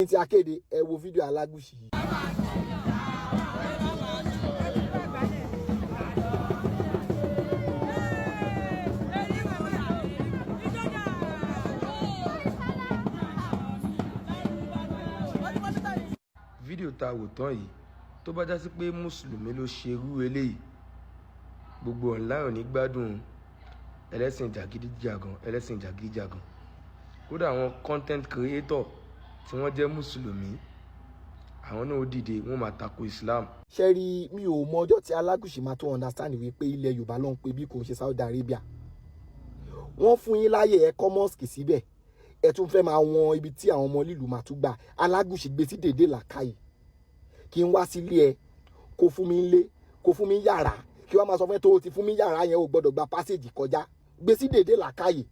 Ní ti akéde, ẹ wo fídíò Alágùṣì yìí. Fídíò tá a wò tán yìí, tó bá já sí pé mùsùlùmí ló ṣerú eléyìí, gbogbo online ò ní gbádùn. Ẹlẹ́sìn jàgídíjàgan, ẹlẹ́sìn jàgídíjàgan. Kódà àwọn content creator tí wọ́n jẹ́ mùsùlùmí, àwọn náà ó dìde, wọ́n máa tako Islam. Ṣe rí, mi ò mọ ọjọ́ tí Alágùṣì máa tó understand wípé ilẹ̀ Yorùbá ló ń pe bí kò ń ṣe Saudi Arabia. Wọ́n fún yín láyè, ẹ kọ́ mosque síbẹ̀, ẹ tún fẹ́ máa wọn ibi tí àwọn ọmọ lílùú máa tún gbà. Alágùṣì, gbé sí dèdè làkàyè. Kí n wá sílé ẹ, kó fún mi lé, kó fún mi yàrá, kí wọ́n máa sọ fún ẹ tó o ti fún mi yàrá yẹn, o gbọ́dọ̀ gba passage kọjá. Gbé sí dèdè làkàyè.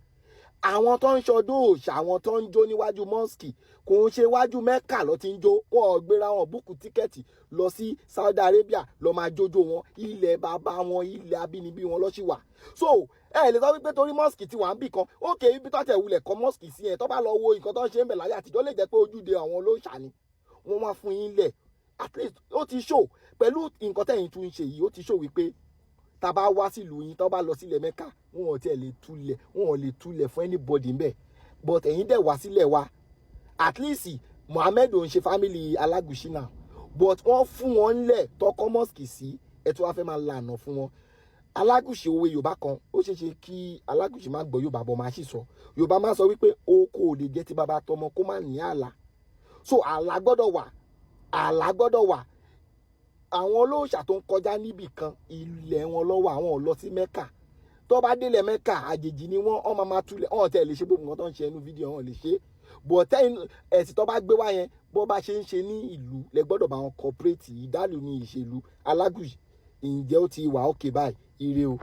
Àwọn tó ń ṣọdún òòṣà, àwọn tó ń jó níwájú mosque, kò ń ṣe wájú Mẹ́kà ló ti ń jó. Wọn ò gbéra wọn book ticket lọ sí Saudi Arabia lọ máa jójó wọn. Ilẹ̀ bàbá wọn, ilẹ̀ abínibí wọn ló ṣì wà. So ẹ lè sọ wípé torí mosque ti wà ń bì kan ókè, ibi tó tẹ̀ wulẹ̀ kọ́ mosque sí yẹn, tó bá lọ wo nǹkan tó ń ṣe ń bẹ̀ láyé àtijọ́, lè jẹ́ pé ojúde àwọn olóòṣà ni wọ́n wá fún yín lẹ̀. At least ó ti show pẹ̀lú nǹkan tẹ̀yìn tún ń ṣe yìí, ó ti show wípé tá a bá wá sílùú yín, tó bá lọ sílẹ̀ Mẹ́kà, wọn ò tiẹ̀ lè túlẹ̀, wọn ò lè túlẹ̀ fún anybody ńbẹ̀. But ẹ̀yin dẹ̀ wá sílẹ̀ wa. At least Mohammed ò ń ṣe family Alágùṣì náà, but wọ́n fún wọn ńlẹ̀ tọkọ mosque sí, ẹ̀ tí wọ́n fẹ́ máa lànà fún wọn. Alágùṣì, òwe Yorùbá kan, ó ṣeé ṣe kí Alágùṣì má gbọ́ Yorùbá bọ̀, máa sì sọ Yorùbá, máa sọ wípé oko ò lè jẹ́ ti bàbá tọmọ kó má ní ààlà. So ààlà gbọ́dọ̀ wà, ààlà gbọ́dọ̀ wà. Àwọn olóòṣà tó ń kọjá níbì kan, ilẹ̀ wọn lọ́wọ́, àwọn ò lọ sí Mẹ́kà. Tó bá délẹ̀ Mẹ́kà, àjèjì ni wọ́n, wọ́n máa máa túlẹ̀. Wọ́n tẹ̀ lè ṣe gbogbo nǹkan tó ń ṣe ẹnu fídíò, wọn lè ṣe. But ẹ̀sìn tó bá gbé wá yẹn, bó bá ṣe ń ṣe ní ìlú lẹ gbọ́dọ̀ bá wọn cooperate. Ìdálù ní ìṣèlú. Alágùṣì, ǹjẹ́ ó ti wà ókè báyìí? Ire o.